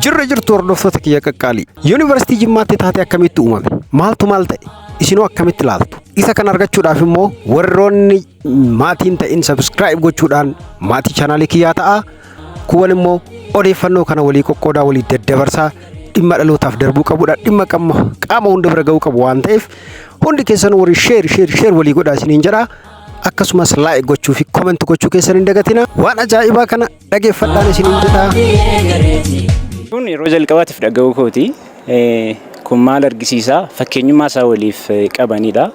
Jirra jirtu hordoftoota kiyya qaqqaalii. Yuunivarsiitii Jimmaatti taatee akkamitti uumame? Maaltu maal ta'e? Isinoo akkamitti ilaaltu? Isa kan argachuudhaaf immoo warroonni maatiin ta'in subscribe gochuudhaan maatii chaanaalii kiyyaa ta'a. Kuwan immoo odeeffannoo kana walii qoqqoodaa walii daddabarsaa dhimma dhalootaaf darbuu qabudha. Dhimma qaama hunda bira ga'uu qabu waan ta'eef hundi keessan warri share share share walii godhaa isiniin jedha. Akkasumas like gochuu fi comment gochuu keessan hin dagatina. Waan ajaa'ibaa kana dhageeffadhaan isiniin jedha. Kun yeroo jalqabaatiif dhaga'uu kooti. Kun maal argisiisa? Fakkeenyummaa isaa waliif qabanidha.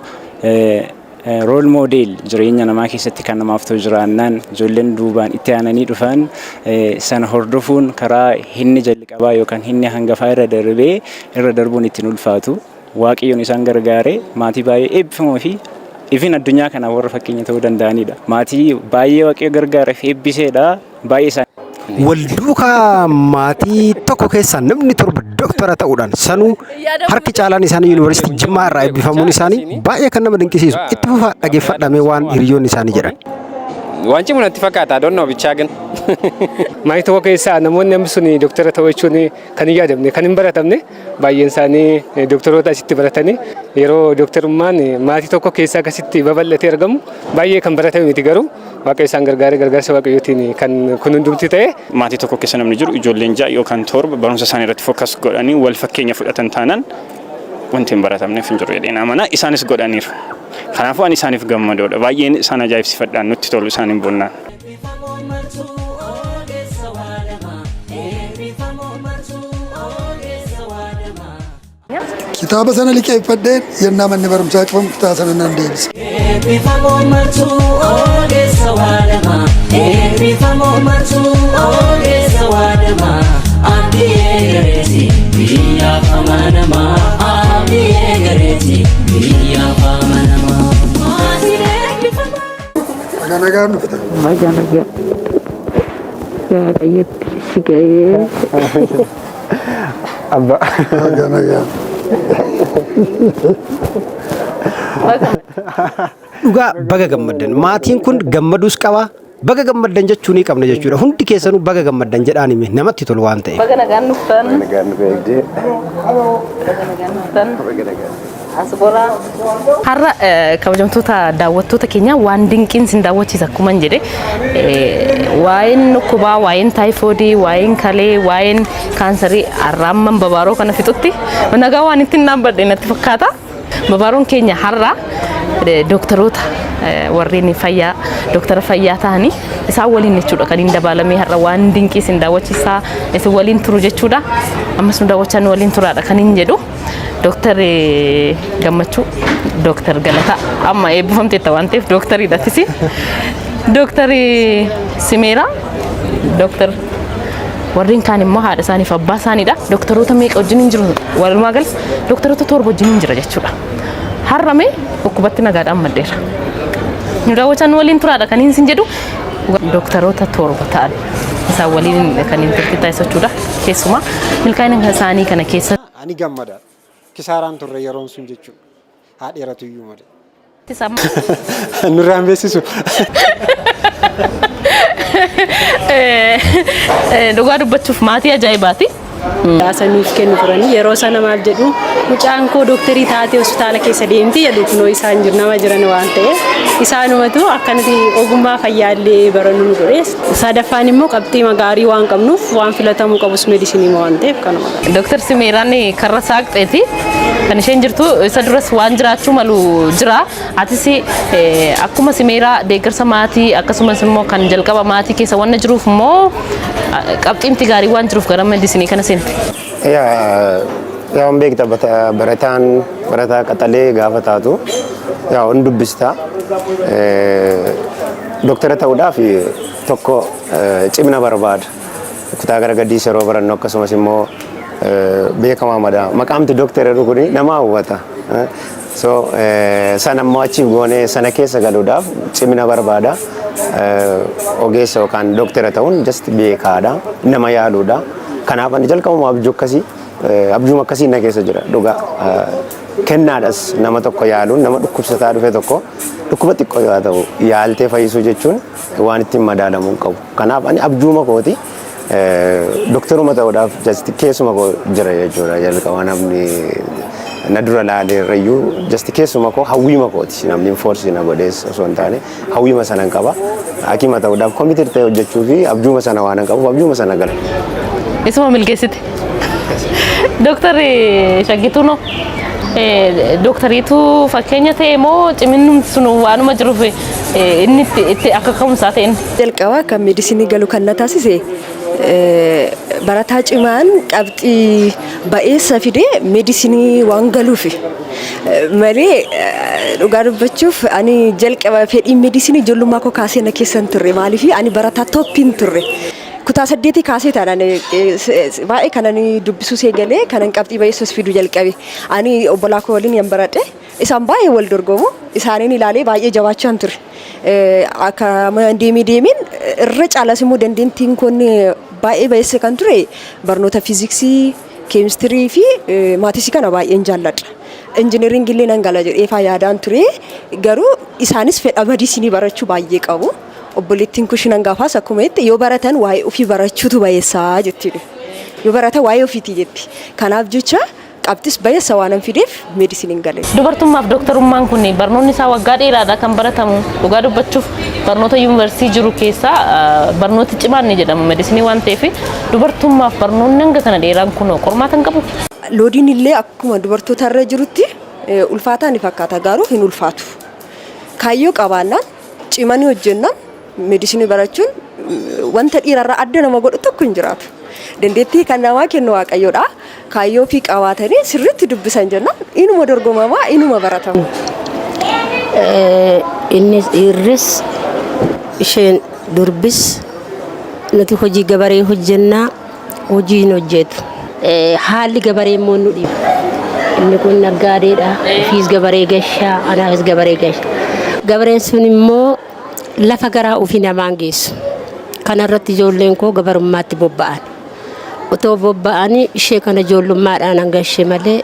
Role model jireenya namaa keessatti kan namaaf ta'u jiraannaan ijoolleen duubaan itti aananii dhufan sana hordofuun karaa hinni jalqabaa yookaan hinni hangafaa irra darbee irra darbuun ittiin ulfaatu. Waaqayyoon isaan gargaaree maatii baay'ee eebbifamoo fi ifin addunyaa kanaaf warra fakkeenya ta'uu danda'anidha. Maatii baay'ee Waaqayyo gargaaree fi eebbiseedha. Baay'ee isaan. Wal duukaa maatii tokko keessaa namni torba doktora ta'uudhaan sanuu harki caalaan isaanii yuunivarsiitii Jimmaa irraa eebbifamuun isaanii baay'ee kan nama dinqisiisu. Itti fufaa dhageeffadhamee waan hiriyoonni isaanii jedhan. Waan cimu natti fakkaata donnoo bichaa gin. Maatii tokko keessaa namoonni amma sun doktara ta'uu jechuun kan hin yaadamne kan hin baratamne baay'een isaanii doktoroota asitti baratanii yeroo doktorummaan maatii tokko keessaa akkasitti babal'atee argamu baay'ee kan baratame miti garuu Waaqayyo isaan gargaaree gargaarsa Waaqayyootiin kan kun hundumti ta'e. Maatii tokko keessa namni jiru ijoolleen 6 yookaan 7 barumsa isaanii irratti focus godhanii wal fakkeenya fudhatan taanaan wanti hin baratamneef hin jiru jedheen amana. Isaanis godhaniiru. Kanaafuu ani isaaniif gammadoodha. Baay'een isaan ajaa'ibsifadhaan nutti tolu isaaniin bonnaan. Eebbifamoo martuu ogeessa waadamaa. Eebbifamoo martuu ogeessa waadamaa. Kitaaba sana liqeeffadheen yennaa manni barumsaa cufamu kitaaba sana nan deebisa. Eebbifamoo martuu ogeessa waadamaa. Eebbifamoo martuu ogeessa waadamaa. Abdii eegareeti biyyaaf amanamaa. Abdii eegareeti biyyaaf amanamaa. Maatiin eebbifamoo. Baga nagaan dhuftan. Baga nagaa Waaqayyotti si ga'ee. Abba. Baga nagaan. Dhugaa baga gammaddan. Maatiin kun gammaduus qaba. Baga gammaddan jechuu ni qabna jechuudha. Hundi keessanuu baga gammaddan jedhaan hime namatti tolu waan ta'eef. Baga nagaan dhuftan. Baga nagaan dhuftan. As goraa. Har'a kabajamtoota daawwattoota keenya waan dinqiin sin daawwachiisa akkuman jedhe waa'een dhukkubaa, waa'een taayifoodii, waa'een kalee, waa'een kaansarii har'a amman babaaroo kana fixutti nagaa waan ittiin dhaabbadhe natti fakkaata. Babaaroon keenya har'a dooktaroota warreen fayyaa dooktara fayyaa ta'anii isaan waliin jechuudha kan hin dabaalamee har'a waan dinqii isin daawwachiisaa isin waliin turu jechuudha. Ammas nu daawwachaa nu waliin turaadha kan hin jedhu. Dooktar Gammachuu, Dooktar Galataa amma eebbifamteetta waan ta'eef dooktariidha tisi. Dooktar Simeeraa, Dooktar warreen kaan immoo haadha isaaniif abbaa isaaniidha. Dooktaroota meeqa wajjin hin jiru walumaa gala dooktaroota torba wajjin hin jira jechuudha. Har'a mee dhukkubatti nagaadhaan maddeera. Nu daawwachaa nu waliin turaadha kan hin jedhu dooktaroota torba ta'an isaan waliin kan hin turte taasisachuudha. Keessumaa milkaa'ina isaanii kana keessa Ani gammadaadha. Kisaaraan turre yeroon sun jechuudha. Haa dheeratu iyyuu malee. Nurraa hin beeksisu. Dhugaa dubbachuuf maatii ajaa'ibaati. Badhaasa nuuf kennu turanii yeroo sana maal jedhu mucaan koo dooktarii taatee hospitaala keessa deemti jedhu kunoo isaan jiru nama jiran waan ta'eef isaanumatu akkanatti ogummaa fayyaallee barannu nu godhe sadaffaan immoo qabxii gaarii waan qabnuuf waan filatamuu qabus meedisinii waan ta'eef kanuma. Dooktar Simeeraan karra saaqxeeti. Kan isheen jirtu isa duras waan jiraachuu malu jira. Atis akkuma Simeeraa deeggarsa maatii akkasumas immoo kan jalqaba maatii keessa wanna jiruuf immoo qabxiimti gaarii waan jiruuf gara medisinii kana seente. Yaa waan beekta barataan barataa qaxalee gaafa taatu yaa hin dubbista. Doktara ta'uudhaaf tokko cimina barbaada. Kutaa gara gadiis yeroo barannu akkasumas immoo beekamaa mada. Maqaamti doktara jedhu kun nama hawwata. So sana immoo achiif goonee sana keessa galuudhaaf cimina barbaada. Ogeessa yookaan doktara ta'uun just beekaadha. Nama yaaluudha. Kanaaf ani jalqabuma abjuu akkasii abjuuma akkasii na keessa jira dhugaa. Kennaadhas nama tokko yaaluun nama dhukkubsataa dhufe tokko dhukkuba xiqqoo yoo ta'u yaaltee fayyisuu jechuun waan ittiin madaalamuu hin qabu. Kanaaf ani abjuuma kooti. Doktoruma ta'uudhaaf just keessuma koo jira jechuudha. Jalqaba namni na dura laalee irrayyuu just keessuma koo, hawwiima kooti. Namni force na godhees osoo hin taane, hawwiima sana hin qaba. Hakima ta'uudhaaf committed ta'e hojjechuu fi abjuuma sana waan hin qabuuf abjuuma sana gala. Isuma milkeessite. Dooktarri Shaggituunoo, dooktariitu fakkeenya ta'e moo ciminnumti sun waanuma jiruuf inni itti akka ka'umsaa ta'e? Jalqaba kan meedisinii galu kan na taasise, barataa cimaan qabxii ba'eessa fidee meedisinii waan galuuf malee, dhugaa dubbachuuf ani jalqaba fedhiin meedisinii ijoollummaa koo kaasee na keessa hin turre. Maaliif, ani barataa toppiin turre. Kutaa 8 kaasee taanaan baay'ee kanan dubbisuu eegalee, kanan qabxii ba'eessas fiduu jalqabe. Ani obbolaa koo waliin yan baradhe, isaan baay'ee wal dorgomu, isaaniin ilaalee baay'ee jabaachaan ture. Akka deemee deemeen irra caalas immoo dandeettiin kun baay'ee ba'eessa kan ture barnoota fiiziksii, keemistirii fi maatisii kana baay'een jaalladha. Injiniringii illee nan gala jedhee faa yaadaan ture, garuu isaanis fedha medisinii barachuu baay'ee qabu. Obboleettiin kushinan gaafaas akkuma jette, yoo baratan waa'ee ofii barachuutu bayeessaa jetti. Yoo baratan waa'ee ofiitii jetti. Kanaaf jecha qabxis bayeessa waan fideef meedisiniin gale. Dubartummaaf dooktarummaan kun barnoonni isaa waggaa dheeraadha kan baratamu. Dhugaa dubbachuuf barnoota yuunivarsiitii jiru keessaa barnooti cimaan ni jedhama meedisinii waan ta'eef, dubartummaaf barnoonni hanga kana dheeraan kun qormaata hin qabu? Loadiin illee akkuma dubartoota irra jirutti ulfaataa ni fakkaata, garuu hin ulfaatu. Kaayyoo qabaannaan, cimanii hojjennaan, meedisinii barachuun wanta dhiirarraa adda nama godhu tokko hin jiraatu. Dandeettii kan namaa kennu Waaqayyoodha. Kaayyoo fi qabaatanii sirriitti dubbisan jennaan inuma dorgomamaa, inuma baratama. Innis dhiirris isheen durbis nuti hojii gabaree hojjennaa, hojii hin hojjetu. Haalli gabaree immoo nu dhiba. Inni kun naggaadeedha. Ofiis gabaree gashaa, anaafis gabaree gasha. Gabareen sun immoo lafa garaa ofii namaan geessu. Kanarratti ijoolleen koo gabarummaatti bobba'an. Otoo bobba'anii ishee kana ijoollummaadhaan hangashee malee,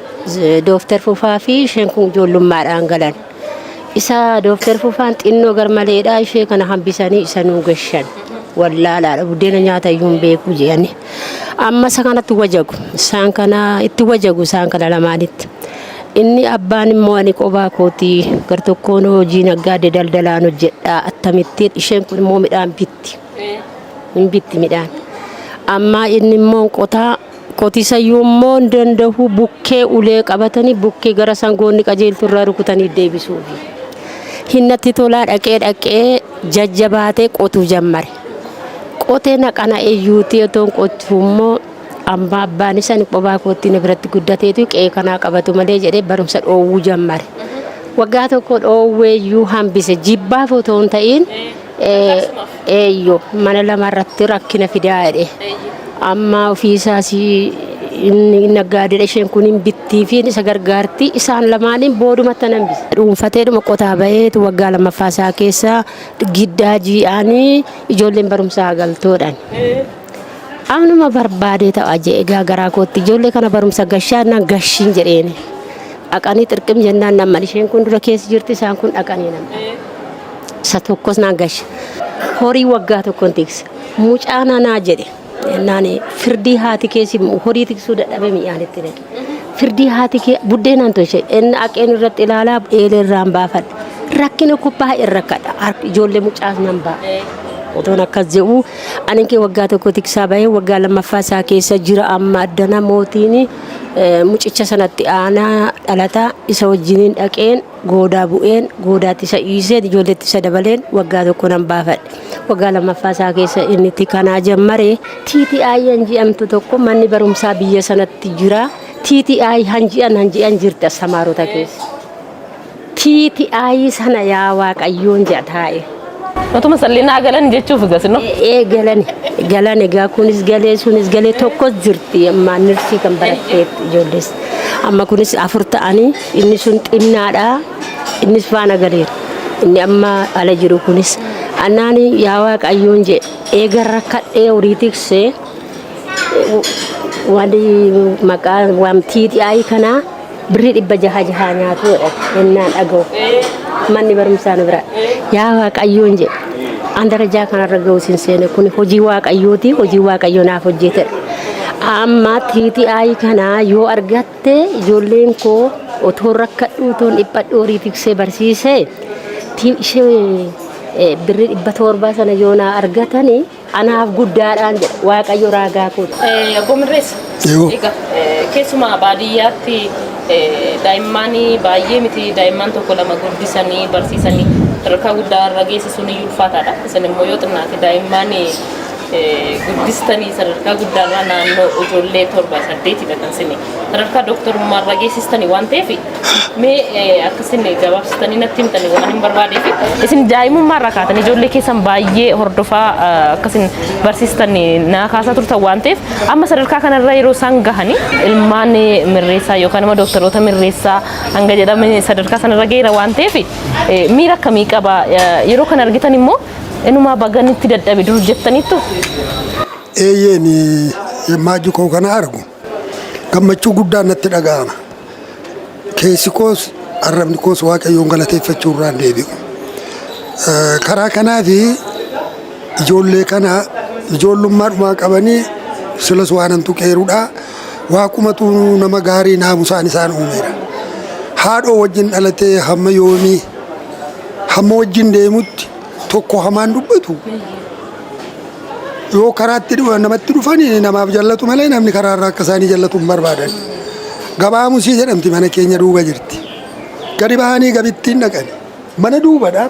Dooktar Fufaa fi isheen kun ijoollummaadhaan galan. Isa Dooktar Fufaan xinnoo garmaleedha, ishee kana hambisanii isa nuu gashan. Wallaalaadha, buddeena nyaata iyyuu hin beeku jedhani. Amma isa kanatti wajagu. Isaan kana itti wajagu, isaan kana lamaanitti. Inni abbaan immoo ani qobaa kootii gartokkoon hojii naggaadee daldalaan hojjedhaa, akkamittiin isheen kun immoo midhaan bitti. Hin bitti midhaan. Amma inni immoo qotaa, qotisayyuu immoo hin danda'u, bukkee ulee qabatanii bukkee gara sangoonni qajeeltu irraa rukutanii deebisuufi. Hinnatti tolaa dhaqee dhaqee jajjabaatee qotuu jammare. Qotee naqana eeyyuutii otoo qotuu immoo amma abbaan isaan qobaa kootti na biratti guddateetu qe'ee kanaa qabatu malee jedhee barumsa dhoowwuu jammare. Waggaa tokko dhoowweeyyuu hambise, jibbaaf otoo hin ta'in, eeyyo, mana lamarratti rakkina fidaa jedhe. Amma ofiisaas inni naggaadedha, isheen kun hin bittii fi isa gargaarti, isaan lamaaniin boodumatti nan hambise. Dhuunfateedhuma qotaa baheetu waggaa lammaffaa isaa keessa giddaa ji'aanii ijoolleen barumsaa galtoodhaan. Amnuma barbaadee ta'a jee egaa garaa kootti ijoollee kana barumsa gashaa naan gashiin jedheeni. Dhaqanii xirqim jennaan namman, isheen kun dura keessa jirti, isaan kun dhaqanii nama. Isa tokkos naan gashe. Horii waggaa tokkoon tikse. Mucaa nanaa jedhe. Naan firdii haati keessi horii tiksuu dadhabe mi'aan itti naqe. Firdii haati kee buddeenaan tolche. Inni aqeen irratti ilaalaa eelee irraan baafadha. Rakkina koo baay'ee rakkadha. Ijoollee mucaas nan ba'a. Otoon akkas jedhu ani kee waggaa tokko tiksaa bahee waggaa lammaffaa isaa keessa jira, amma addana mootiin mucicha sanatti aanaa dhalataa isa wajjiniin dhaqeen goodaa bu'een, goodaatti isa dhiiseen, ijoolleetti isa dabaleen waggaa tokko nan baafadhe. Waggaa lammaffaa isaa keessa inni itti kanaa jammare TTI han jedhamtu tokko manni barumsaa biyya sanatti jira. TTI han ji'an jirti astamaarota keessa. TTI sana yaa Waaqayyoon jedha taa'e. Otuma sallinaa galan jechuuf gasino. Ee, galan galan, egaa kunis galee, sunis galee, tokkos jirti amma nursii kan baratteetti ijoollees. Amma kunis afur ta'anii, inni sun xinnaadha, innis faana galeera. Inni amma ala jiru kunis annaan yaa Waaqayyoon jedhe, eega rakkadhee horii tiksee wanti maqaa waan TTI kanaa birrii 600 nyaatuudha jennaan dhaga'u. Manni barumsaa nu bira. Yaa Waaqayyoon jedhe. An darajaa kanarra ga'u sin seene, kun hojii Waaqayyooti, hojii Waaqayyoo naaf hojjetedha. Amma TTI kana yoo argatte, ijoolleen koo otoo rakkadhu, otoon dhiphadhu, horii tiksee barsiisee, ishee birrii 700 sana yoo naa argatani anaaf guddaadhaan jedha. Waaqayyo raagaa kooti. Obbo Mirreessa. Egaa keessumaa baadiyyaatti daa'imman baay'ee miti, daa'imman tokko lama guddisanii barsiisanii sadarkaa guddaa irra geessisuun iyyuu ulfaataadha. Isin immoo yoo xinnaate daa'imman guddistanii sadarkaa guddaarra naannoo ijoollee torba saddeetidha kan isin sadarkaa dooktarummaa irra geessistanii waan ta'eef, mee akkasin gabaabsitanii natti himtanii waan hin barbaadeef, isin daa'imummaa irraa kaatan ijoollee keessan baay'ee hordofaa akkasin barsiistan naa kaasaa turtan waan ta'eef, amma sadarkaa kanarra yeroo isaan gahanii ilmaan Mirreessaa yookaan immoo dooktaroota Mirreessaa hanga jedhame sadarkaa sanarra gaheera waan ta'eef, miira akkamii qaba? Yeroo kana argitan immoo inumaa baganitti dadhabe dur jettaniittu? Eeyyeen, yemmaa koo kana argu gammachuu guddaan natti dhaga'ama. Keessi koos arrabni koos Waaqayyoon galateeffachuu irraan deebi'u. Karaa kanaafi ijoollee kana ijoollummaadhumaa qabanii silas waan tuqeerudha. Waaqumatu nama gaarii naamusaan isaan uumeera. Haadhoo wajjin dhalatee hamma yoomii hamma wajjin deemutti tokko hamaan dubbatu, yoo karaatti namatti dhufanii namaaf jallatu malee namni karaarraa akka isaanii jallatu hin barbaadan. Gabaa Musii jedhamti, mana keenya duuba jirti. Gadi bahanii gabittiin dhaqani. Mana duubadha.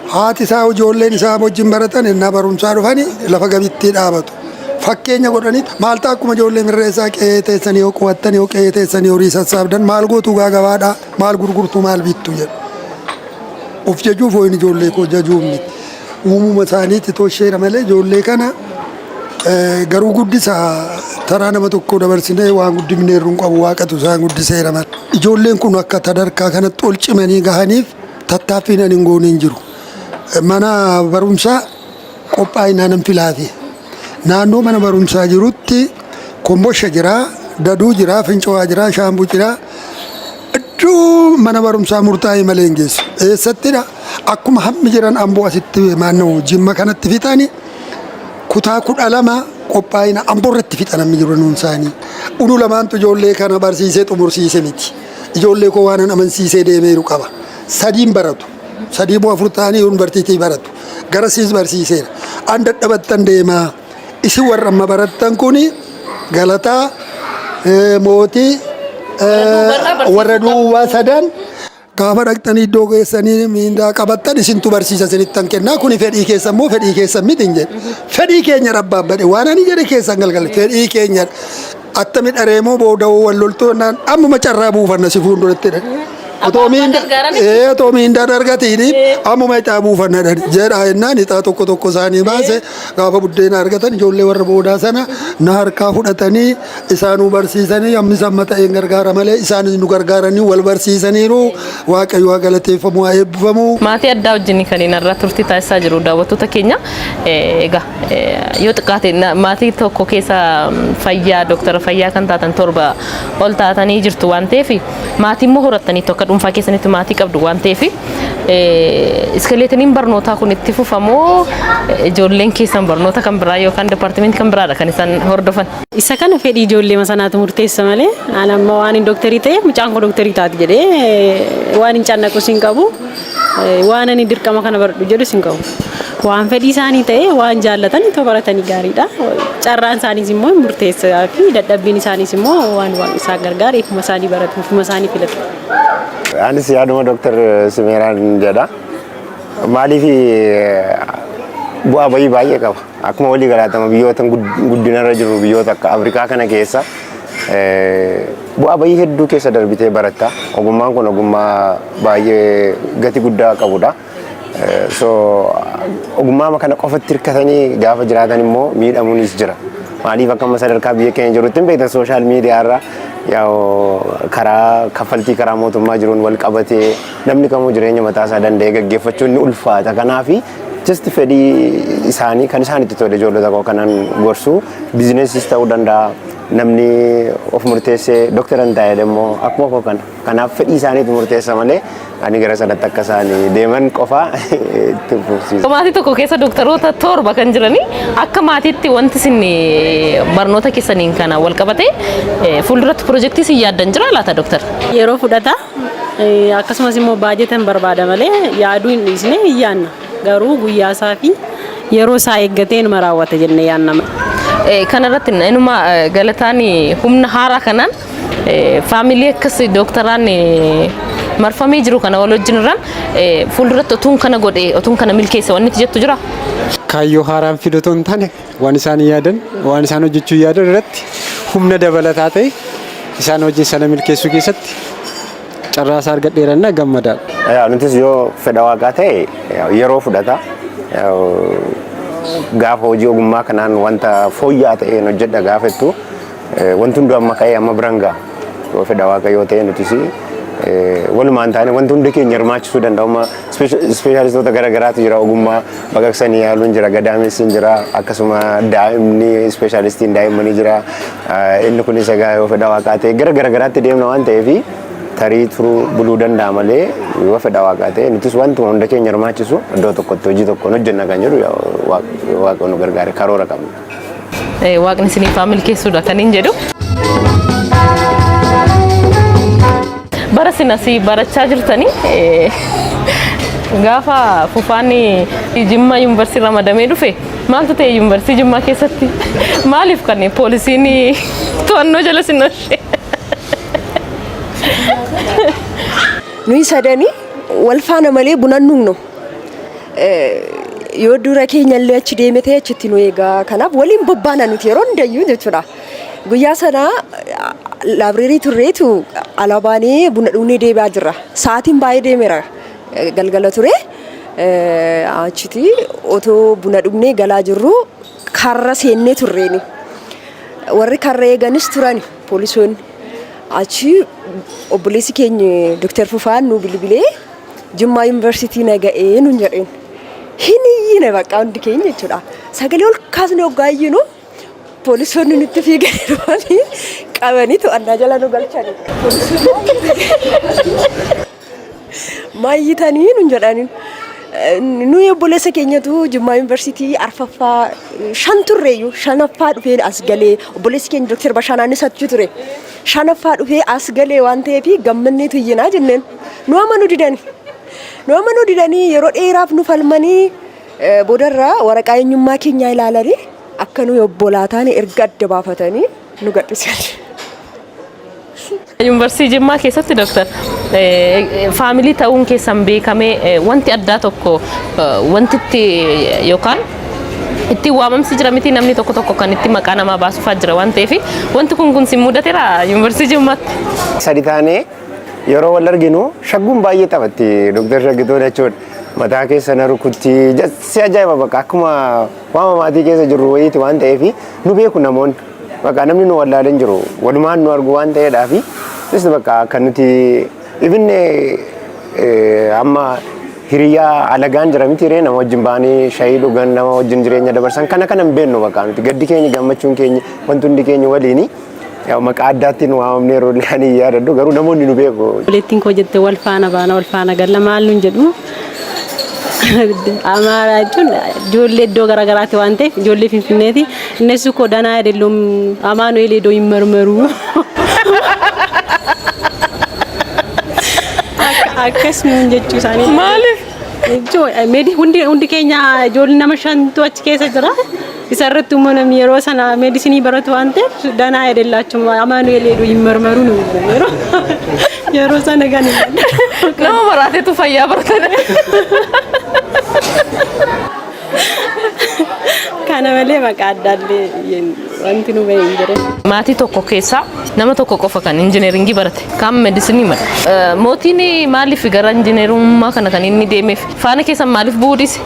Haati isaa, ijoolleen isaa wajjin baratan innaa barumsaa dhufanii lafa gabittii dhaabatu. Fakkeenya godhanii, maal ta'a, akkuma ijoollee Mirreessaa qe'ee teessanii yoo qubattan, yoo qe'ee teessanii horii sassaabdan maal gootu, gabaadhaa maal gurgurtu, maal bittu jedhu. Of jajuuf wayin ijoollee koo jajuuf miti. Uumuma isaaniitti tosheera malee ijoollee kana garuu guddisa taraa nama tokko dabarsinee waan guddifneerru hin qabu, Waaqatu isaan guddiseera malee. Ijoolleen kun akka sadarkaa kanatti ol cimanii gahaniif tattaaffiin ani hin goone hin jiru. Mana barumsaa qophaa'inaa nan filaafi. Naannoo mana barumsaa jirutti Kombosha jira, Daduu jira, Fincawaa jira, Shaambuu jira. Iddoo mana barumsaa murtaa'e malee hin geessu. Eessattidha? Akkuma hammi jiran Amboo asitti naannoo Jimma kanatti fixani, kutaa 12 qophaa'ina Amboo irratti fixan hammi jiru nuun isaanii. Unu lamaantu ijoollee kana barsiisee xumursiise miti. Ijoollee koo waan amansiisee deemeeru qaba. Sadiin baratu. Sadii moo afur ta'anii yuunivarsiitii baratu. Garasiis barsiiseera. An dadhabattan deemaa. Isin warra amma barattan kuni Galataa, Mootii, warra duwwaa sadan gaafa dhaqxanii iddoo geessanii miindaa qabattan isintu barsiisa isinittan kennaa, kuni fedhii keessan moo fedhii keessan miti hin jedhe. Fedhii keenya rabbaan badhe, waan ani jedhe keessan galgala, fedhii keenya attami dhareemoo booda wal loltuu naan ammuma carraa buufanna si fuulduratti jedhe. Otoo miindaan argatiini ammuma ixaa buufanna jedha jennaan, ixaa tokko tokko isaanii baase. Gaafa buddeena argatan ijoollee warra boodaa sana na harkaa fudhatanii isaanuu barsiisanii, ammis amma ta'een gargaara malee isaanis nu gargaaranii wal barsiisaniiru. Waaqayyo haa galateeffamu, haa eebbifamu. Maatii addaa wajjin kan inni irraa turtii taasisaa jiru, daawwattoota keenya. Egaa yoo xiqqaate maatii tokko keessa fayyaa, dooktara fayyaa kan taatan torba ol taatanii jirtu waan ta'eef, maatii immoo horattaniitu, akka dhuunfaa keessanitti maatii qabdu waan ta'eef, iskeleetiniin barnootaa kun itti fufamoo ijoolleen keessan barnoota kan biraa yookaan departmentii kan biraadha kan isaan hordofan? Isa kana fedhii ijoollee sanaatu murteessa malee, ani amma waan hin dooktarii ta'eef mucaan koo dooktarii taati jedhee waan hin cannaqus hin qabu. Waan ani dirqama kana baradhu jedhus hin qabu. Waan fedhii isaanii ta'e, waan jaallatan itoo baratanii gaariidha. Carraan isaaniis immoo hin murteessaa fi dadhabbiin isaaniis immoo waan waan isaan gargaara, ifuma isaanii baratu, ifuma isaanii filatu. Anis yaaduma Dooktar Simeeraan jedha. Maaliif, bu'aa bayii baay'ee qaba. Akkuma walii galaatama biyyoota guddinarra jiru, biyyoota akka Afrikaa kana keessa bu'aa bayii hedduu keessa darbitee baratta. Ogummaan kun ogummaa baay'ee gati guddaa qabudha. So ogummaa kana qofatti hirkatanii gaafa jiraatan immoo miidhamuunis jira. Maaliif, akka amma sadarkaa biyya keenya jirutti hin beektan, social media irra karaa kaffaltii karaa mootummaa jiruun wal qabatee namni kamuu jireenya mataa isaa danda'ee gaggeeffachuun ni ulfaata. Kanaafi just fedhii isaanii kan isaan itti tole ijoollota koo kanan gorsu businessis ta'uu danda'a. Namni of murteessee doktara hin taa'e immoo akkuma koo kana. Kanaaf fedhii isaaniitu murteessa malee ani gara sanatti akka isaan deeman qofa itti fufsiisa. Maatii tokko keessa dooktaroota torba kan jiranii, akka maatiitti wanti isin barnoota keessaniin kana wal qabate fuulduratti piroojeektii isin yaaddan jira laata, dooktar? Yeroo fudhata, akkasumas immoo baajata hin barbaada malee yaaduu hin dhiisne, hin yaanna. Garuu guyyaa isaa fi yeroo isaa eeggatee numa raawwata jennee yaanna. Kanarratti inuma galataan humna haaraa kanaan faamilii akkas dooktaraan marfamee jiru kana wal wajjin irraan fuulduratti otuun kana godhe, otuun kana milkeessa wanni itti jettu jira? Kaayyoo haaraan fidu otoo hin taane, waan isaan yaadan, waan isaan hojjechuu yaadan irratti humna dabalataa ta'e isaan hojii sana milkeessuu keessatti carraa isaa argadheerannaa gammadaadha. Nutis yoo fedha waaqaa ta'e yeroo fudhata. Gaafa hojii ogummaa kanaan wanta fooyya'aa ta'een hojjedha gaafettu, wanti hundi amma ka'ee amma biran ga'a. Yoo fedha waaqa yoo ta'e, nutis walumaan taane wanti hundi keenya hirmaachisuu danda'u. Amma ispeeshaalistoota garaagaraatu jira: ogummaa baqaqsanii yaaluun jira, gadaamessi jira, akkasuma daa'imni ispeeshaalistiin daa'immanii jira. Inni kunis egaa yoo fedha waaqaa ta'e gara garaagaraatti deemna waan ta'eef tarii turuu buluu danda'a malee, yoo fedha waaqaa ta'e nutis wantuma hunda keenya hirmaachisu iddoo tokkotti hojii tokkoon hojjenna kan jedhu waaqa nu gargaare karoora qabna. Waaqni isiniif haa milkeessuudha kan hin jedhu. Bara isin asii barachaa jirtanii, gaafa Fufaan Jimmaa Yuunivarsiitii ramadamee dhufe maaltu ta'e? Yuunivarsiitii Jimmaa keessatti maaliif kan poolisiin to'annoo jala isin oolche? Nuyi sadanii wal faana malee buna hin dhugnu. Yoo dura keenya illee achi deeme ta'e achitti nu eegaa. Kanaaf waliin bobbaana nuti yeroo hundayyuu jechuudha. Guyyaa sana laabireerii turreetu ala baanee buna dhugnee deebi'aa jirra. Sa'aatiin baay'ee deemeera, galgala ture. Achiti otoo buna dhugnee galaa jirru karra seennee turreeni. Warri karra eeganis turani, poolisoonni. Achi obboleessi keenya Dr. Fufaan nu bilbilee, "Jimmaa Yuunivarsiitii na ga'ee" nun jedheen. Hin iyyine bakka hundi keenya jechuudha. Sagalee ol kaasnee hoggaa iyyinu poolisoonni nutti fiiganii dhufanii qabanii to'annaa jala nu galchani. "Maayyitanii?" nun jedhanii. Nuyi obboleessa keenyatu Jimmaa Yuunivarsiitii arfaffaa, shan turreeyyuu, shanaffaa dhufee as galee, obboleessi keenya Dr. Bashaanaanis achi ture. Shanaffaa dhufee as galee waan ta'eef gammanneetu iyyinaa jenneen. Nu amanuu didani. Nu amanuu didanii yeroo dheeraaf nu falmanii, boodarraa waraqaa eenyummaa keenyaa ilaalanii akka nuyi obbolaa taane erga adda baafatanii nu gadhiisan. Yuunivarsiitii Jimmaa keessatti, Dooktar, faamilii ta'uun keessan beekamee wanti addaa tokko wanti itti yookaan ittiin waamamsi jira miti? Namni tokko tokko kan itti maqaa namaa baasuufaa jira waan ta'eef, wanti kun si mudateera Yuunivarsiitii Jimmaatti? Sadi taanee yeroo wal arginu shagguun baay'ee taphatti Dooktar Shaggituun jechuudha. Mataa keessa na rukutti, si ajaa'iba, bakka akkuma waama maatii keessa jirru wayiiti waan ta'eef nu beeku namoonni. Bakka namni nu wallaalee hin jiru, walumaan nu argu waan ta'eedhaaf just bakka akka nuti even amma hiriyaa alagaan jira miti ree, nama wajjin ba'anii shayii dhugan, nama wajjin jireenya dabarsan kana kana hin beeknu. Bakka nuti gaddi keenya, gammachuun keenya, wanti hundi keenya waliini. Maqaa addaatti nu waamamne yeroo illee ani hin yaadadhu, garuu namoonni nu beeku. Obboleettiin koo jette, wal faana baana, wal faana galla, maal nun jedhu. Amaaraa jechuun ijoollee iddoo garaagaraati waan ta'eef ijoollee Finfinneeti. እነሱ እኮ ደህና አይደሉም፣ አማኑኤል ሄዶ ይመርመሩ። Akkas nuun jechuu isaanii. Maaliif? Jechuun hundi keenya ijoollee nama shantu achi keessa jira. Isa irratti immoo namni yeroo sana meedisinii baratu waan ta'eef ደህና አይደላችሁም፣ አማኑኤል ሄዶ ይመርመሩ ነው yeroo sana kan Nama maraateetu fayyaa baratan. Kana malee maqaa addaallee wanti nu bahe hin jiru. Maatii tokko keessaa nama tokko qofa kan injineeringii barate, kaan meedisinii mala. Mootiin maaliif gara injineerummaa kana kan inni deemeef, faana keessan maaliif bu'uu dhiise?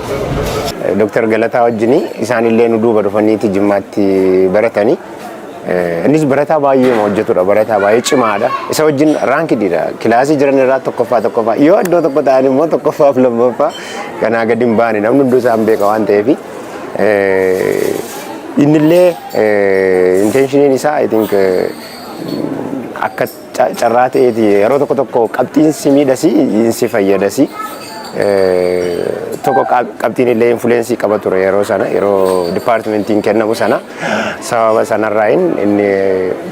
Dooktar Galataa wajjin isaanillee nu duuba dhufaniiti Jimmaatti baratanii. Innis barataa baay'ee hojjetudha. Barataa baay'ee cimaadha. Isa wajjin raankiidha. Kilaasii jiran irraa tokkoffaa, tokkoffaa. Yoo iddoo tokko ta'an immoo tokkoffaaf lammaffaa kanaa gadi hin baane, namni hunduu isaan beeka waan ta'eef. Innillee intentioniin isaa, I think, akka carraa ta'eeti yeroo tokko tokko qabxiin si miidhasi, si fayyadasi. Tokko qabxiin illee influence qaba ture yeroo sana, yeroo departmentiin kennamu sana. Sababa sanarraayin inni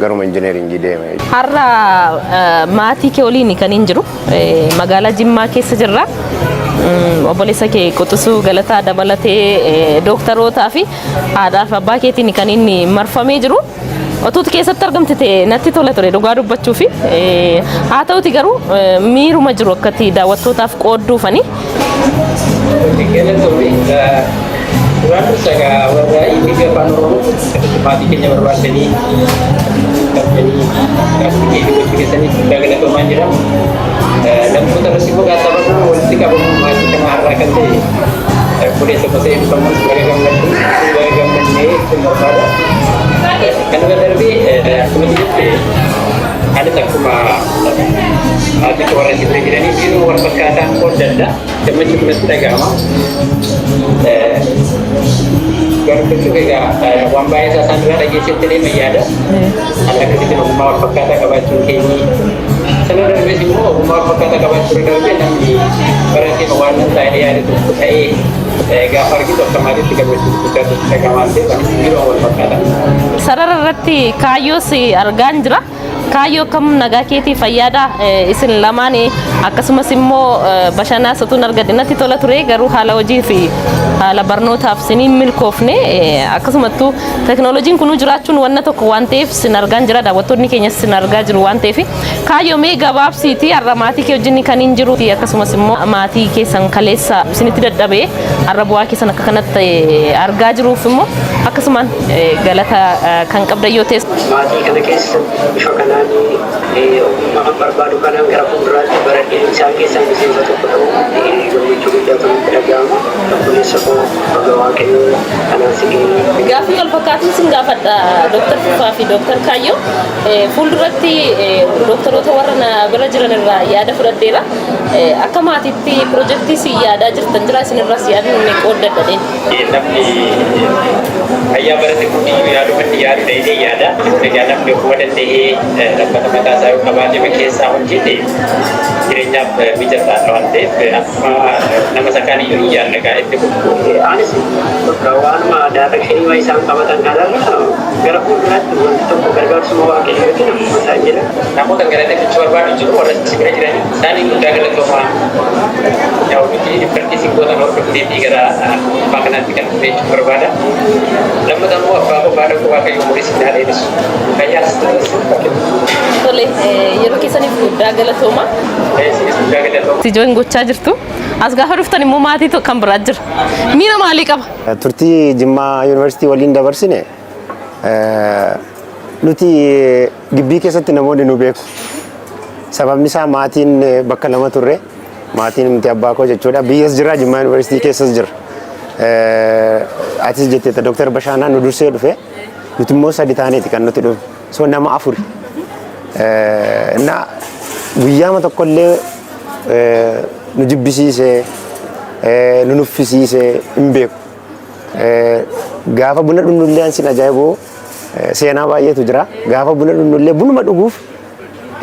garuma engineeringii deeme. Har'a maatii kee waliin kan hin jiru magaalaa Jimmaa keessa jirra. Obboleessa kee Quxisuu Galataa dabalatee dooktarootaa fi haadhaa fi abbaa keetiin kan inni marfamee jiru. Otuutu keessatti argamte ta'e natti tola ture dhugaa dubbachuu fi haa ta'uti garuu miiruma jiru akkatti daawwattootaaf qoodduufani. Galatoomii, duraan dursa egaa warra ETV Afaan Oromoo akkasitti maatii keenya barbaaddanii qabdanii gaaffii keetii gochuu keessanii guddaa galatoomaan jira. Lammoota irratti immoo sababa walitti qabamuu maatii kana har'aa kan ta'e obboleessa koo ta'e eebbifamus baga gammaddu, baga gammannee jechuun barbaada. Kana irra darbee, akkuma jette, anis akkuma maatii koo warra si bira jiranii yeroo wal fakkaataan qooddadha. Gammachuu kanatti dhaga'ama. Gammachuu egaa waan baay'ee isaa isaan irraa dhageessetti deema yaada. Haala akkasitti ogummaa wal fakkaataa qabaachuun keenyi. Sana darbees immoo ogummaa wal fakkaataa qabaachuu irra darbee namni baratee waan nan taa'ee yaada tokko ta'ee gaafa argitu akka maatiitti gammachuu guddaatu dhaga'ama waan ta'eef anis yeroo wal fakkaataa. Sarara irratti kaayyoos argaan jira. Kaayyoo, akkam nagaa keetii, fayyaadha? Isin lamaan akkasumas immoo bashannanaas utuun argadhe natti tola ture, garuu haala hojii fi haala barnootaaf siniin milkoofne. Akkasumattuu teknooloojiin kunuu jiraachuun wanna tokko waan ta'eef sin argaan jira, daawwattoonni keenyas sin argaa jiru waan ta'eef, kaayyoo, mee gabaabsiiti har'a maatii kee wajjin kan hin jiru, akkasumas immoo maatii keessan kaleessa isinitti dadhabee har'a bu'aa keessan akka kanatti argaa jiruuf immoo akkasumaan galata kan qabdan yoo ta'e. Maatii kana keessa bifa kanaan ogummaa kan barbaadu kanaan gara fuulduraatti baradhee isaan keessaa miseensa tokko ta'uu gammachuu guddaatu natti dhaga'ama. Obboleessa koo, baga Waaqayyoo kanaan si ga'e. Gaaffii wal fakkaatuun sin gaafadha, Dooktar Fufaa fi Dooktar Kaayyoo. Fuulduratti dooktaroota warra na bira jiran irraa yaada fudhadheera. Akka maatiitti piroojeektii si yaadaa jirtan jira, isin irraas yaadni qooddadha. Namni fayyaa barate kun yaaduma inni yaadu dheedhee yaada. Egaa namni ofuma danda'ee dhaabbata mataa isaa yoo qabaate keessaa hojjete jireenyaaf mijataadha waan ta'eef akkuma nama isa kaan iyyuu hin yaadne gaa itti fufu. Anis bakka waanuma directionii isaan qabatan kanarra gara fuulduraatti wanti tokko gargaarsuma Waaqayyootiin akkuma isaan jedhan. Namoota galateeffachuu barbaadu jiru, warra si bira jiran isaanii guddaa galatoomaa. Yaa nuti effortii isin gootan hordofnee fi gara abbaa kanaatti kan dhufe jechuun barbaada. Lammata immoo abbaa koo, haadha koo, Waaqayyo umurii isin haa dheeressu. Fayyaas sin Tole, yeroo keessaniif guddaa galatooma. Isinis guddaa galatooma. Si join gochaa jirtu. As gaafa dhuftan immoo maatii kan biraa jira. Miira maalii qaba? Turtii Jimmaa Yuunivarsiitii waliin dabarsine, nuti gibbii keessatti namoonni nu beeku. Sababni isaa maatiin bakka lama turre, maatiin miti abbaa koo jechuudha. Biyyas jira, Jimmaa Yuunivarsiitii keessas jira. Atis jetteetta, Dooktar Bashaanaa nu dursee dhufe, nuti immoo sadi taaneeti kan nuti dhufe. So nama afuri. Na guyyaama tokkollee nu jibbisiisee, nu nuffisiisee hin beeku. Gaafa buna dhugnullee, ansin ajaa'ibu, seenaa baay'eetu jira. Gaafa buna dhugnullee, bunuma dhuguuf,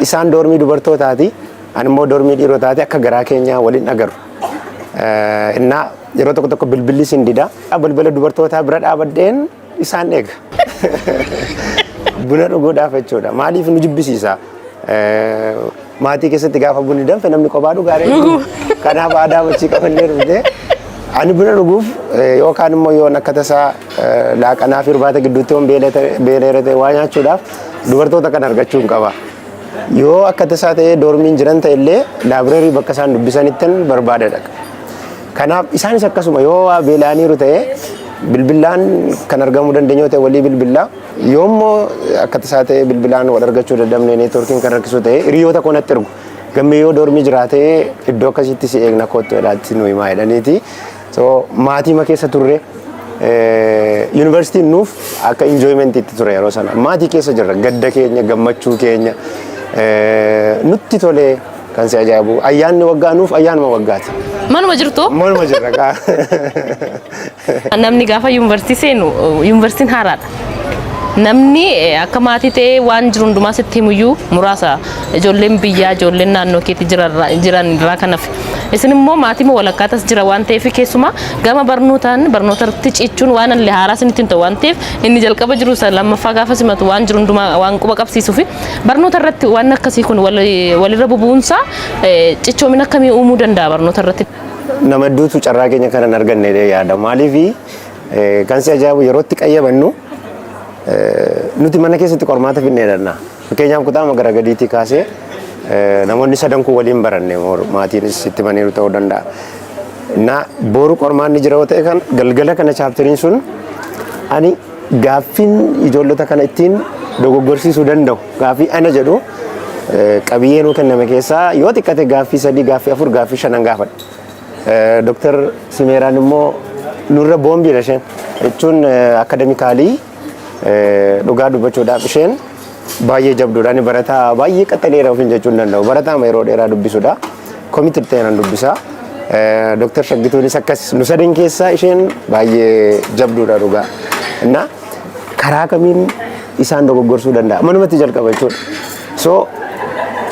isaan dormii dubartootaati, ani immoo dormii dhiirotaati, akka garaa keenyaa waliin agarru. Innaa yeroo tokko tokko bilbilli sin dida. Balbala dubartootaa bira dhaabadheen isaan eega. Buna dhuguudhaaf jechuudha. Maaliif nu jibbisiisa? Maatii keessatti gaafa bunni danfe namni kophaa dhugaa. Kanaaf aadaa wajjii qabannee dhufne. Ani buna dhuguuf yookaan immoo yoon akka tasaa laaqanaa fi irbaata gidduutti yoon beeleera ta'e, waa nyaachuudhaaf dubartoota kan argachuu hin qaba. Yoo akka tasaa ta'ee dormiin jiran ta'e illee, library bakka isaan dubbisanittin barbaada dhaqa. Kanaaf isaanis akkasuma yoo waa beela'aniiru ta'e, bilbilaan kan argamuu dandeenyu ta'e walii bilbilaa. Yoo immoo akka tasaa ta'e bilbilaan wal argachuu dadhabne, networkiin kan rakkisu ta'e, hiriyoota koo natti ergu. Gammee yoo dormii jiraatee iddoo akkasitti si eegna, kottu jedhaatti nu himaa jedhaniiti. So maatii keessa turre, yuunivarsiitiin nuuf akka enjoymentiitti ture yeroo sana. Maatii keessa jirra, gadda keenya, gammachuu keenya nutti tolee. Kan si ajaa'ibu ayyaanni waggaa nuuf ayyaanuma waggaati. Manuma jirtu? Manuma jirra kaa. Namni gaafa yuunivarsiitii seenu yuunivarsiitiin haaraadha. Namni akka maatii ta'ee waan jiru hundumaa sitti himuyyuu muraasa, ijoolleen biyyaa, ijoolleen naannoo keetti jiran irraa kan hafe. Isin immoo maatii walakkaatas jira waan ta'eef, keessumaa gama barnootaan barnoota irratti cichuun waan illee haaraa isinitti hin ta'u waan ta'eef, inni jalqaba jiru isa lammaffaa gaafa simatu waan jiru hundumaa waan quba qabsiisuuf, barnoota irratti waan akkasii kun walirra bubuunsaa cichoomina akkamii uumuu danda'a barnoota irratti? Nama hedduutu carraa keenya kana hin arganne yaada. Maaliif, kan si ajaa'ibu yeroo itti qayyabannu nuti mana keessatti qormaata finnee dhanna. Fakkeenyaaf, kutaama gara gadiitii kaasee namoonni sadan kun waliin baranne, maatiinis itti maniiru ta'uu danda'a. Na boru qormaanni jira yoo ta'e, kan galgala kana chapteriin sun ani gaaffiin ijoollota kana ittiin dogoggorsiisuu danda'u, gaaffii ana jedhu, qabiyyee nuu kenname keessaa yoo xiqqate gaaffii sadii, gaaffii afur, gaaffii shanan gaafadha. Dooktar Simeeraan immoo nurra boombiidha isheen. Jechuun academically dhugaa dubbachuudhaaf isheen baay'ee jabduudha. Ani barataa baay'ee qaxaleera ofiin jechuu hin danda'u. Barataa yeroo dheeraa dubbisudha. Committed ta'e nan dubbisa. Dooktar Shaggituunis akkas, nu sadan keessaa isheen baay'ee jabduudha dhugaa. Inna karaa kamiin isaan dogoggorsuu danda'a? Manumatti jalqaba jechuudha. So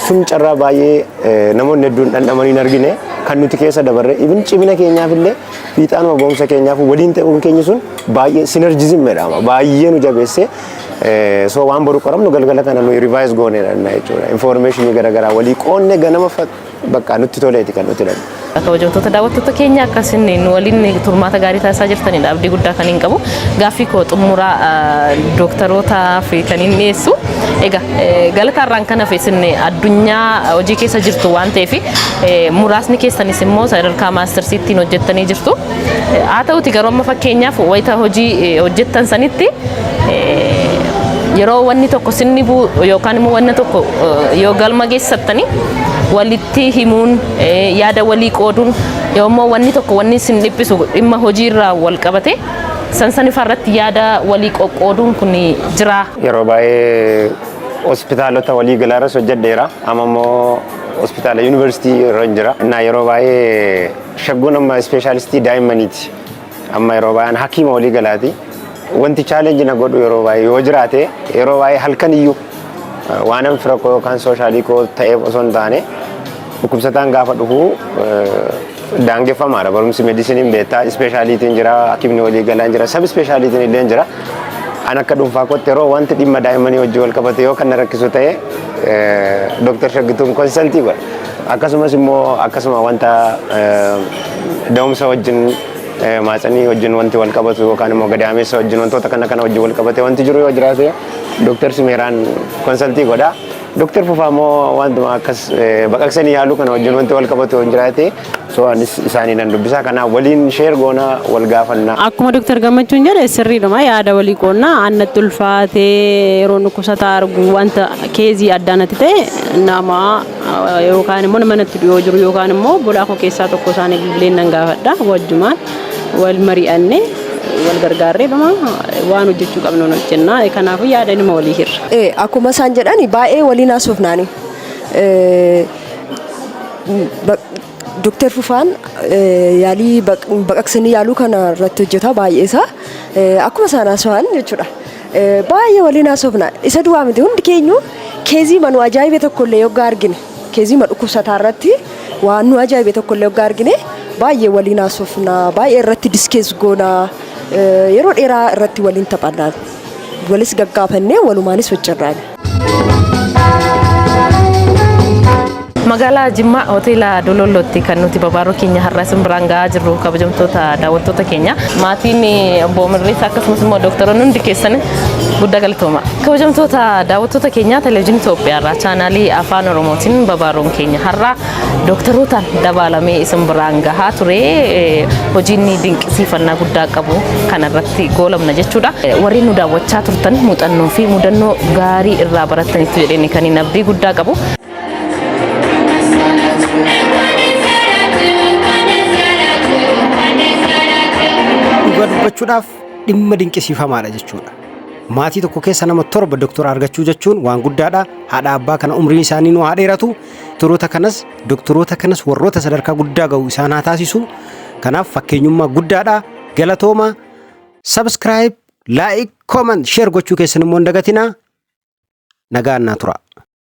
sun carraa baay'ee namoonni hedduun dhandhamanii hin argine kan nuti keessa dabarre, even cimina keenyaaf illee, fiixaanuma boomsa keenyaaf waliin ta'uun keenya sun baay'ee synergism jedhama, baay'ee nu jabeesse. So waan boru qoramnu galgala kana nuyi revise gooneedha jechuudha. Informationii garaagaraa walii qoonne, ganama bakka nutti toleeti kan nuti dhannu. Kabajamtoota daawwattoota keenya, akkasin nu waliin turmaata gaarii taasisaa jirtanidha. Abdii guddaa kan hin qabu. Gaaffii koo xumuraa dooktarootaa fi kan hin dhiyeessu. Egaa, galataarraan kan hafe isin addunyaa hojii keessa jirtu waan ta'eef, muraasni keessanis immoo sadarkaa mastersiittiin hojjettanii jirtu. Haa ta'uti garuu, amma fakkeenyaaf wayita hojii hojjettan sanitti yeroo wanni tokko sinni bu'u yookaan immoo wanni tokko yoo galma geessattanii walitti himuun, yaada walii qooduun, yoo immoo wanni tokko wanni isin dhiphisu dhimma hojiirraa wal qabate san irratti yaada walii qoqqooduun kun jira. Yeroo baay'ee hospitaalota walii galaarras hojjedheera. Amma immoo hospitaala yuunivarsiitii irra jira. Innaa yeroo baay'ee shagguun amma specialistii daa'immaniiti. Amma yeroo baay'een hakiima walii galaati. Wanti challenge na godhu yeroo baay'ee yoo jiraate, yeroo baay'ee halkan iyyuu waan an fira koo yookaan socialii koo ta'eef osoo hin taane, dhukkubsataan gaafa dhufu daangeffamaadha. Barumsi medicineiin beektaa, specialityiin jira, hakiimni walii galaan jira, sub specialityiin illee jira. An akka dhuunfaa kootti yeroo wanti dhimma daa'immanii wajjin wal qabate yoo kan na rakkisu ta'e, Dooktar Shaggituun consultii godha. Akkasumas immoo akkasuma wanta da'umsa wajjin, maatsanii wajjin wanti wal qabatu yookaan immoo gadaamessa wajjin, wantoota kana kana wajjin wal qabate wanti jiru yoo jiraate, Dooktar Simeeraan consultii godha. Dooktar Fufaa immoo wantuma akkas baqaqsanii yaaluu kana wajjin wanti wal qabatu yoo jiraate, so anis isaanii nan dubbisa. Kanaaf waliin share goona, wal gaafanna. Akkuma Dooktar Gammachuun jedhe sirriidhuma, yaada walii qoonnaa. Annatti ulfaatee yeroo dhukkubsataa argu, wanta caseii addaa natti ta'e, nama yookaan immoo nama natti dhiyoo jiru yookaan immoo bolaa koo keessaa tokko isaanii bilbileen nan gaafadha. Wajjumaan wal mari'annee, wal gargaarree dhuma waan hojjechuu qabnu hojjenna. Kanaafuu yaada nima walii hirra. Akkuma isaan jedhan baay'ee waliin haasofnaani. Dooktar Fufaan yaalii baqaqsanii yaaluu kana irratti hojjeta baay'ee isaa. Akkuma isaan haasa'an jechuudha. Baay'ee waliin haasofna. Isa duwwaa miti, hundi keenyu caseii nu ajaa'ibe tokkollee yoggaa argine, caseii dhukkubsataa irratti waan nu ajaa'ibe tokkollee yoggaa argine, baay'ee waliin haasofna, baay'ee irratti discuss goona, yeroo dheeraa irratti waliin taphannaan, walis gaggaafannee walumaanis hojjennaan. Magaalaa Jimmaa, hoteela Dololootti kan nuti babaaroo keenya har'a isin biraan gahaa jirru, kabajamtoota daawwattoota keenya. Maatiin obbo Mirreessaa akkasumas immoo dooktaroonni hundi keessan guddaa galatooma. Kabajamtoota daawwattoota keenya, Televezyiinii Itoophiyaa irraa chaanaalii Afaan Oromootiin babaaroon keenya har'a dooktarootaan dabaalamee isin biraan gahaa ture. Hojiin dinqisiifannaa guddaa qabu kanarratti goolamna jechuudha. Warreen nu daawwachaa turtan muuxannoo fi mudannoo gaarii irraa barattanitti jedheen kan hin abdii guddaa qabu. Dhugaa dubbachuudhaaf dhimma dinqisiifamaadha jechuudha. Maatii tokko keessa nama 7 doktora argachuu jechuun waan guddaadha. Haadha abbaa kana umriin isaanii nu haa dheeratu. Doktoroota kanas doktoroota kanas warroota sadarkaa guddaa ga'u isaan haa taasisu. Kanaaf fakkeenyummaa guddaadha. Galatooma. Subscribe, like, comment, share gochuu keessan immoo hin dagatinaa. Nagaan naa tura.